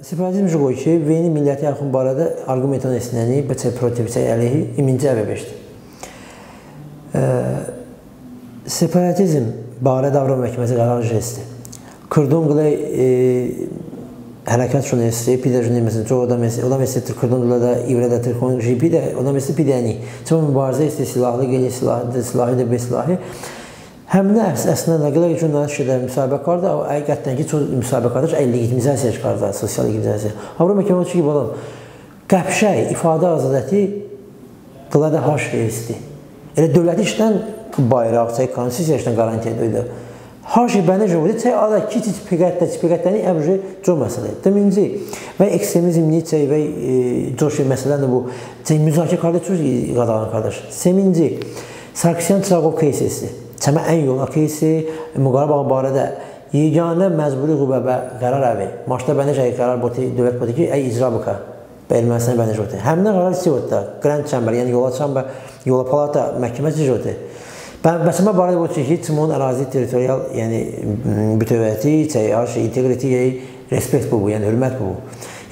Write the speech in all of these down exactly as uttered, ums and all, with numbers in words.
Separatizm jıqo ki, veyni milləti əxon barədə arqumenton hestinəni, bə çəy protiv, çəy əleyhi, iminci əve beşt. E, separatizm barədə Avropa məhkəməsi qərar heste. Kırdon qıləy, e, hərəkətşon heste, pidəşon, məsələn, co odəm heste, odəm heste tır kırdon qılədə, i vırədə tırkon ji pidə, odəm heste pidəni. Çəmə mubarizə heste, silahlı qıləy, silah, silahi de, besilahi. Həminə əs-, əslində qıləy co nıhaş şedə müsahibə kardə, əy qətən ki, co müsahibə kardə, əy legitimizasiyaş kardə, sosial legitimizasiya. Avropa məhkəməsi ki, bələm, qəp jəy, ifadə azadəti qılədə haş heste. Elə dövlət ıştən bayraq, çəy konstitusiya ıştən qarantiya doydə. Haş bənə jə votə, çəy adə ki, çiç peqətdə, çiç peqətdəni, əv jə co məsələ. Dıminci, vəy ekstremizm ni, çəy vəy, e, co şe məsələ ni bu, çəy müzakirə kardə çoş qadağan kardəş. Seminci, Sarkisyan-Çıxanov кейsi heste. Çəmə ən yolə кейsi, Muğarıbə barədə yeganə məcburi ğüvvə bə qərar əve. Maştə bənə jə qərar bıvotə, dövlət bıvotə ki, əy icra bıkə. Bə Ermənistoni bənə jə votə. Həminə qərar çi votə? Grand Chamber, yəni yolə çamber, yolə palata məhkəmə çi jə votə? Bə, bə çəmə barədə votə ki, çımon ərazi territorial, yəni, m, bütövəti, çəy, integrity, yəni, respekt bıbu, yəni hörmət bıbu.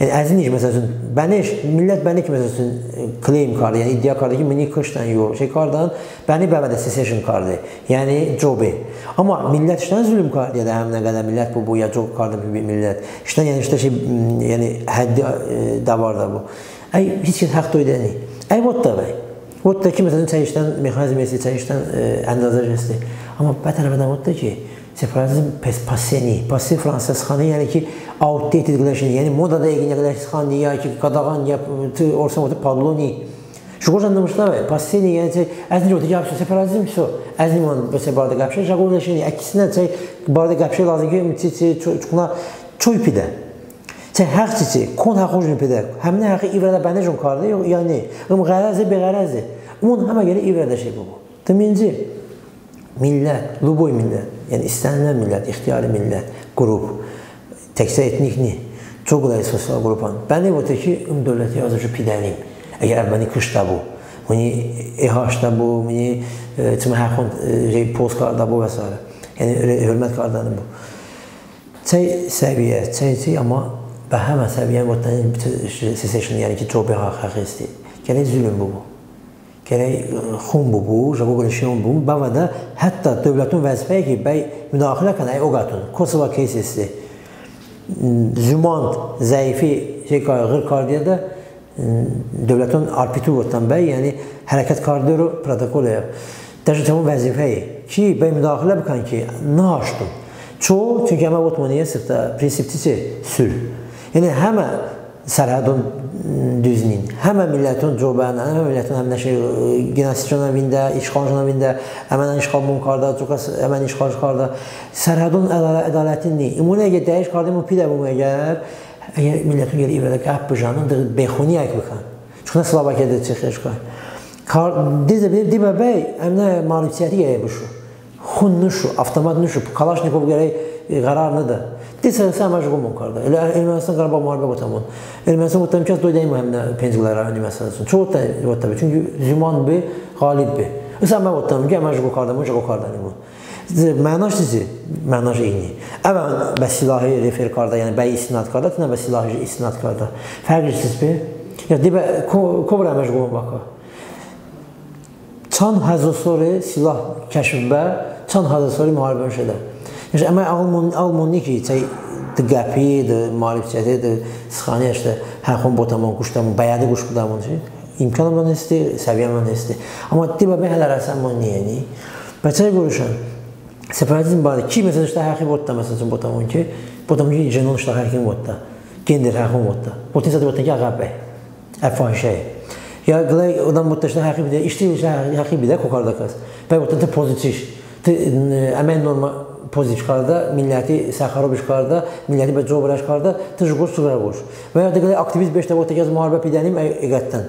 Yəni əzıni ki, məsəl üçün, bənə, millət bənə ki, məsəl üçün, claim kardə, yəni iddia kardə ki, mıni kıştən, yo, şey kardən, bəni bəvədə secession kardə. Yəni co be. Amma millət ıştən zülm kardə, ya da həminə qədər millət bıbu, ya co kardə bıbu millət. Iştən, yəni ıştə şey, m, yəni həddi, e, dəvardə bu. Əy hiç kəs həx doydəni. Əy votdə bəy. Votdə ki, məsələn, çəy ıştən mexanizm heste, çəy ıştən, e, əndazəş heste. Amma bə tərəfədən votdə ki, separatizm pes-, passe ni. Passe fransız sıxani, yəni ki, outdated qılə şey ni. Yəni modədə eqıne qılə sıxani, ya ki, qadağan, ya, tı, orsən votə padlo ni. Jıqo jən nımıştə bəy, passe ni, yəni, çəy, əzıni votə ki, separatizm, всё, əzıni, mı, bə çəy barədə qəp jə, jıqo qılə şey ni, əksinə, çəy barədə qəp jə lazım ki, çəy, çəy, ço-, çoknə çoy pidə. Çəy həx çiçe, kon həxojən pidə, həminə həxi i vırədə bənəşon kardə, yox, yəni, ım ğərəze, beğərəze. Imon həmə gərək i vırədə şey bıbu. Dıminci, millət, любой millət, yəni istənilən millət, ixtiyari millət, qrup, təkcə etnik ni, co qıləy sosial qrupan. Bəni votə ki, ım dövləti az co pidənim. Əgər əv mıni kıştə bu, mıni ehaştə bu, mıni, e, çımı həxon, e, şey, poz kardə bu və sairə. Yəni, re-, hörmət kardəni bu. Çəy səviyyə, çəy, çəy, amma bə həmə səviyyə votdən, bütün secession, yəni ki, co be həx, həx heste. Gərək zülm bıbu. Gərək, e, xun bıbu, jıqo qılə şeyon bıbu. Bəvədə hətta dövləton vəzifəye ki, bəy müdaxilə kən, əy oqətın. Kosovo case heste. Zumand, zəifi, şey, ğır kardeədə, dövləton arpitu votdən bəy, yəni hərəkət kardero protokolə. Dəşe çəvon vəzifəye ki, bəy müdaxilə bıkən ki, nıhaştın. Ço, çünki əmə votəmon, yəni sırf de prinsip çiçe, sulh. Yəni həmə sərhədon, m, düznin, həmə milləton co bən, həmə milləton həmə nəşe, e, genosidşon əvində, işğalşon əvində, əmənən işğalmon kardə, co kəs əmən işğalış kardə. Sərhədon ədalə-, ədalətin ni. Imoni əgər dəyiş kardemon, pidəbemon əgər, Əgər milləton gərək i vırədə qəp bıjənın, de bexuni ək bıkən. Çoknə Slovakiyadə çı xeş kay. Kar-, de, de, de bə bəy, əminə mağlubiyəti gərək bışu. Xun nışu, avtomat nışu, Kalaşnikov gərək, e, qərar nıdə. De sə, sə əmə jıqomon kardə. Elə Ermənistan Qarabağ müharibə votəmon. Ermənistan votdəm ki, az doydənim həminə penc qılə rayoni məsələson. Ço votdə, votdə be, çünki zumand be, ğalib be. Isə əmə votdəm ki, əmə jıqo kardəmon, jıqo kardənimon. Mənaş çiçe, mənaş eyni. Əvən bə silahi refer kardə, yəni bəy istinad kardə, tınə bə silahi istinad kardə. Fərğış çiç be? Ya de bə ko-, ko vırə əmə jıqo bəkə. Çan həzo sore silah kəşf bə, çan həzo sore muharibə şedə. Yəni əmə ağılmon, ağılmon ni ki, çəy de qəpi, de mağlubiyəti, de sıxani, ıştə həxon botəmon, kuştəmon, bəyədi kuş bıdəmon, çı? İmkanımon heste, səviyyəmon heste. Amma de bə bəy hələ rəsəmon ni, yəni. Bə çəy qorəşən, separatizm barədə ki, məsələn, ıştə həxi votdə, məsələn, botəmon ki, botəmon ki, cenon ıştə həxi votdə, gender həxi votdə. Botin sə votdə ki, əğəbe, ə fahişəye. Ya qıləy odəm votdə ıştə həxi bedə, iştə ıştə həxi bedə, ko kardə kəs. Bəy votdə tı pozitiş, tı, n-, əməy norma pozitiş kardə, milləti səxarobış kardə, milləti bə co bırəş kardə, tı jıqo sığrə qoş. Və ya de qıləy aktivist beşdə votdə ki, az muharibə pidənim, əy, eqətdən.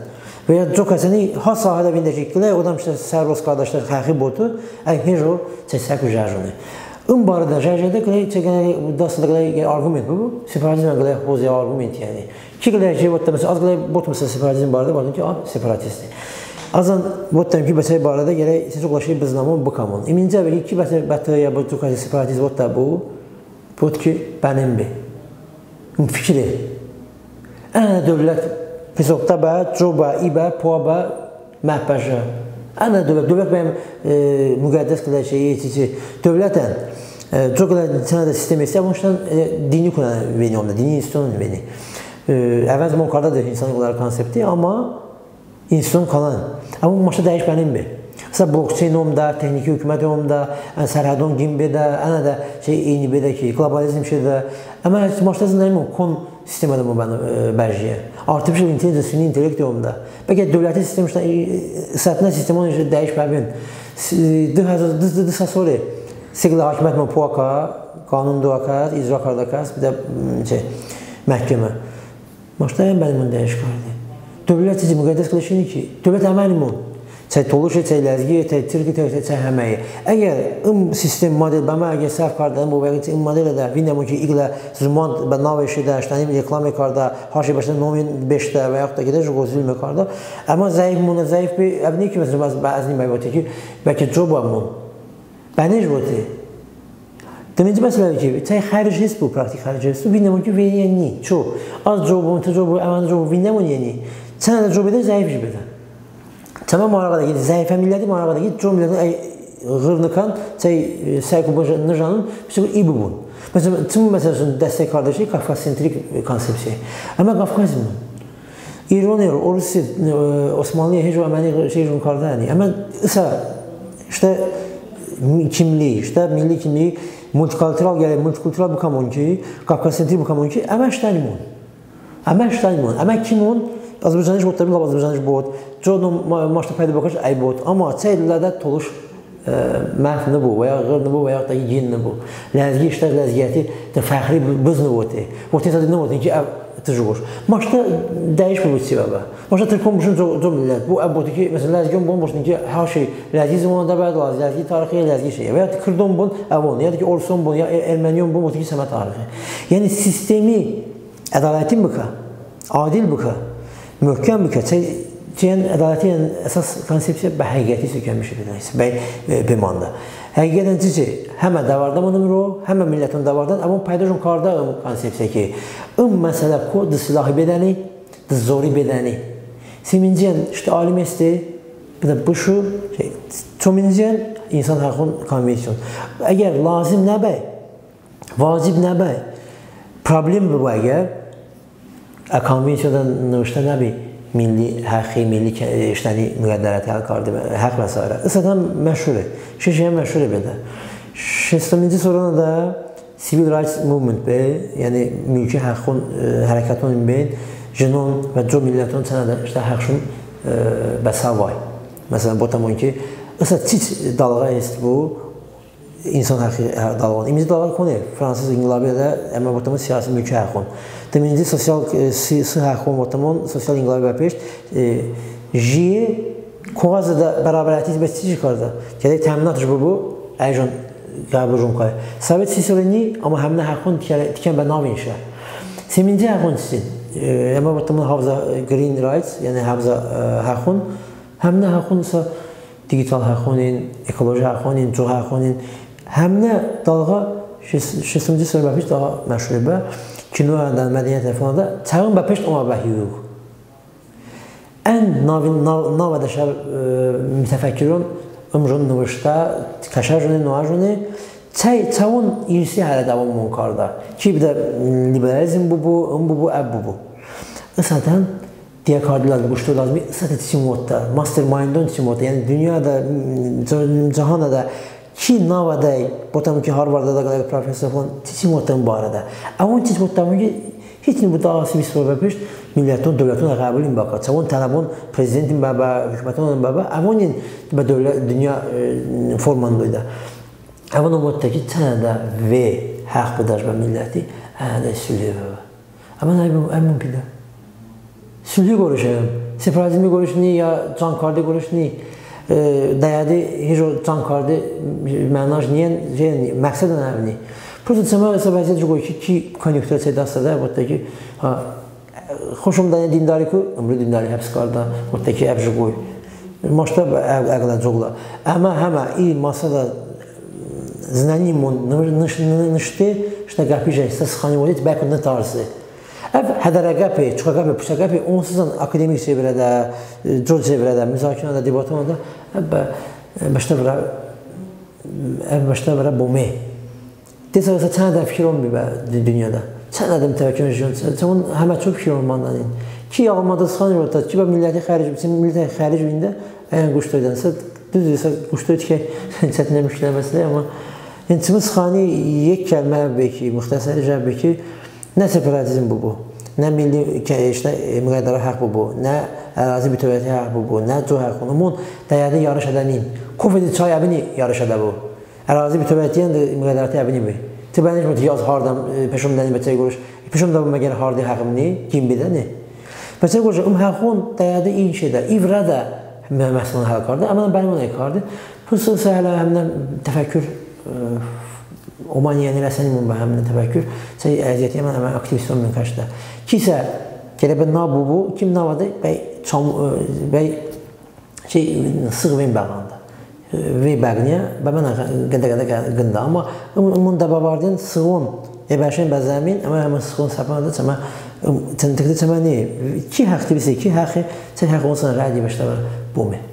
Və ya co kəsəni ha sahədə vində ki, qıləy odəm ıştə sə rost kardə, ıştə həxi botu, əy, hejo çəy səku jəjone. Im barədə jəjədə qıləy çəy qıləy dastədə qıləy argument bu, separatizm qıləy hozə argument, yəni. Ki qıləy ki votdə, məsələn, az qıləy bot, məsələn, separatizm barədə, barədə ki, a, separatist. Azən votdəm ki, bəçəy barədə gərək çı qılə şey bızınəmon, bıkəmon. İminci əve ki, bəçəy, bəçəy ya bu co kəsi separatist votdə bu, vot ki, bənim be. Im fikre. Ənə dövlət pesoktə bə, co bə, i bə, poə bə, məhv bəşə. Ənə dövlət, dövlət bə, e, müqəddəs qıləy şey, e, çiçi. Dövlətən, e, co qılə çanə də sistem heste, əvonıştən, e, dini konə veyni omdə, dini instituton veyni. E, əvəzmon kardədə insan qılə koncepti, amma instituton kanən. Əvon maştə dəyiş bənin be. Məsələn, blokçeyn omdə, texniki hukumət omdə, ən sərhədon qin bedə, ənə də şey eyni bedə ki, qlobalizm şeydə. Əmma maştə zındəmon kon sistemədə mı bə, e, bə jiye. Artificial intelligence, süni intellekt omdə. Bəlkə dövləti sistem, ısətnə sistemon dəyiş bəbin. Dı həzo-, dı, dı, dı sa sori se qılə hakimiyyətmon poə ka, qanun doə kəs, icra kardə kəs, bir də, m, şey, məhkəmə. Maştə ən bənimon dəyiş karde. Dövlət çiçi, müqəddəs qılə şey ni ki. Dövlət əmənimon. Çəy tolışe, çəy ləzgiye, çəy tırke, çəy, çəy həməye. Əgər ım sistem model bə mə əgər səhv kardə, ım bə, ım modeledə vinəmon ki, i qılə zumand bə nav eşedə, ıştəni reklame kardə, har şey bəşedə, nomin beşedə və yaxud da ki, də jıqo zülme kardə. Əmma zəifmon, zəif be, əv ni ki, məsələn, az, az nimə vote ki, bəlkə co bəmon. Bənə jıqo vote. Dıminci məsələ ki, çəy xərc hest bu, praktik xərc hest bu, vinəmon ki, veyni ni, ço. Az co bım, tı co bı, əvən co bı, vinəmon yəni. Çanə də co bedə, zəif bedə. Çəmə marağədə ki, zəifə milləti marağədə ki, co milləti əy ğırnıkan, çəy, e, səyku bıjə-, nıjənon, bir şey i bıbun. Məsələn, çımı məsələn dəstək kardeşi kavkazsentrik, e, koncepsiya. Əmə Kavkazimon. İroni, orusi, e, osmanlıye heç əməni şeyşon kardəni. Əmə ısə, ıştə, kimlik, ıştə milli kimlik multikultural, yəni multikultural bıkəmon ki, kavkazsentrik bıkəmon ki, əmə ıştənimon. Əmə ıştənimon. Əmə kimon, Azərbaycanij botəbin, lap Azərbaycanij bot. Co nom ma-, maştə pəydo bıkəş, əy bot. Əmma çəy lədə tolış, e, məhv nıbu, və ya ğır nıbu, və ya da gin nıbu. Ləzgi ıştə ləzgiyəti de fəxri bı-, bız nıvote. Vote, ısə de nıvote ki, əv tı jıqoş. Maştə dəyiş bıbu çiçi bəbe. Maştə tırkon bışun co, co millət. Bu, əv bote ki, məsələn, ləzgiyon bun, bışun ki, har şey ləzgi zıvonədə bə, ləzgi tarixi, ləzgi şey. Və ya kırdon bun, əvon, ya da ki, orson bun, ya er-, erməniyon bun, bote ki, səmə tarixi. Yəni sistemi ədalətin bıkə, adil bıkə, möhkəm bıkə, çə-, çəyən ədaləti, yəni əsas konsepsiya bə həqiqəti sökənmiş bedə, bəy, e, bemandı. Həqiqətən çiçi, həmə dəvardə mınim ro, həmə milləton dəvardə, əvon pəydoşon kardə ım konsepsiya ki, ım məsələ ko dı silahi bedəni, dı zori bedəni. Siminci ən ıştə alim heste, bıdə bışu, şey, çominci ən insan həxon konvensiyon. Əgər lazim nəbəy, vacib nəbəy, problem bıbu əgər, ə konvensiyadə nıvıştə nəbi milli həxi, milli kə-, ıştəni müqəddərəti həll karde, həx və sairə. Isətən məşhure, şeşiyə məşhure bedə. Şestominci soronədə civil rights movement be, yəni mülki həxon, e, hərəkəton beyn, jinon və co milləton çanə də ıştə həxşon, e, bə sa vay. Məsələn, botəmon ki, ısə çiç dalğa hest bu, insan həxi, hə, dalğon. İminci dalğa kone, fransiz inqilabiədə, əmə botəmon siyasi mülki həxon. Dıminci sosial, e, sı, sı həxon botəmon, sosial inqilabi bəpeşt, e, jiye koğazədə bərabərotiş bə çiç kardə. Gərək təminatış bıbu, əyjon qəbulşon kay. Sovet Sisoni, əmma həminə həxon tikə-, tikən bə nav inşə. Siminci həxon çiçin, e, əmə botəmon həvzə, e, green rights, yəni həvzə, e, həxon. Həminə həxon ısə digital həxonin, ekoloji həxonin, co həxonin. Həminə dalğa şes-, şestoncu sori bəpeşt daha məşhur bə. Kinoədə, mədəniyyətədə filanədə çəvon bəpeşt omə bə hüquq. Ən navin-, nav-, navədə şə, e, mütəfəkkiron ım jıqo nıvıştə, kəşəjone, noəjone, çəy-, çəvon irsi hələ dəvomon kardə. Ki bıdə, m, liberalizm bıbu, ım bıbu, əv bıbu. Isətən diyə karde lazım, quşto lazımi, ısətən çiçim votdə, mastermindon çiçim votdə, yəni dınyoədə, m, cə-, cəhanədə ki navədəy, botəmon ki Harvardədə qıləy professor filan, çiçim votdə ım barədə. Əvon çiç votdəmon ki, hiç ni bu daha si-, vist sor bəpeşt milləton, dövləton əğəbılin bəka. Çəvon tələbon prezidentin bəbə, hukuməton bəbə, əvonin bə dövlət, dınyo, e, forman doydə. Əvon ım votdə ki, çanə də ve həx bıdəş bə milləti, hə, də sülhü bəbə. Əmə əy mum-, əy mumkin de. Sülhi qorəş əm. Separatizmi qorəş ni, ya cankarde qorəş ni. E, dəyədi, hiç o cankarde mənaj niyən, şey ni, məqsədən əvni. Prosto çəmə ısə vəziyyət jıqoy ki, ki konyonktura çəy dastədə, votdə ki, ha, xoşım dəniyə dindariko, ımru dindari həbs kardə, votdə ki, əv jıqoy. Maştə əv-, əğlə coğlə. Əmə həmə i masədə zınənimon nış-, nış-, nışte, ıştə qəpijə, ıştə sıxani votde, bəlkə nıtarse. Əv hədərə qəpe, çokə qəpe, pusə qəpe, onsuzən akademik çevrədə, co çevrədə, muzakirədə, debatədə, əv bə-, bəştə vırə, əv bəştə vırə bome. Desə, məsələn, çənodən fikir olunmur bə dü-, dünyoədə. Çənodən təfəkkür olunmur, çəvon həmə çok fikir olunmandənin. Ki ağılmadə sıxan votdə, ki bə milləti xəric, milləti xəric vində, əgər quş doydən, sə, düz isə quş doydən ki, çətinə müşkülə məsələ, amma, yəni, çımı sıxani yek kəlmə be ki, muxtəsəri cəv be ki, nə separatizm bıbu, nə milli kə-, işte, e, müqəddərə həx bıbu, nə ərazi bütövəti həx bıbu, nə co həxon. Imon dəyədə yarış ədənin. Kofedi çay əbıni yarış ədəbu. Ərazi bütövətiyən de müqəddərəti əbıni be. Tı bənə ki, yaz hardə, e, peşo mıdəni, bəçəy qoroş. Peşo mıdə, məgər harde həxım ni, kim bedə ni. Bəçəy qoroş, ım həxon dəyədə in şeydə, i vırədə mə-, məsələn həll kardə, əmə bəmon həll karde. Pısə hələ həmən təfəkkür, e, omani, yəni rəsənimon bə həmən təfəkkür, çəy əziyyəti əmə, əmə aktiviston min kəşdə. Kisə, gərək bə nav bıbu, kim navədə, bəy çam-, e, bəy şey, sığ vey bəğandə. Vey bəğniyə, bə mənə qındə-qıdə qındə. Amma ım-, ımon dəbəvardən sığon, e, bəşen bə zəmin, əmə həmən sığon səpənədə çəmə, ım, çən-, təkdə çəmə ni, ki həx, tibisi, ki həxi, çəy həxon sə rəy diə bəştə bome.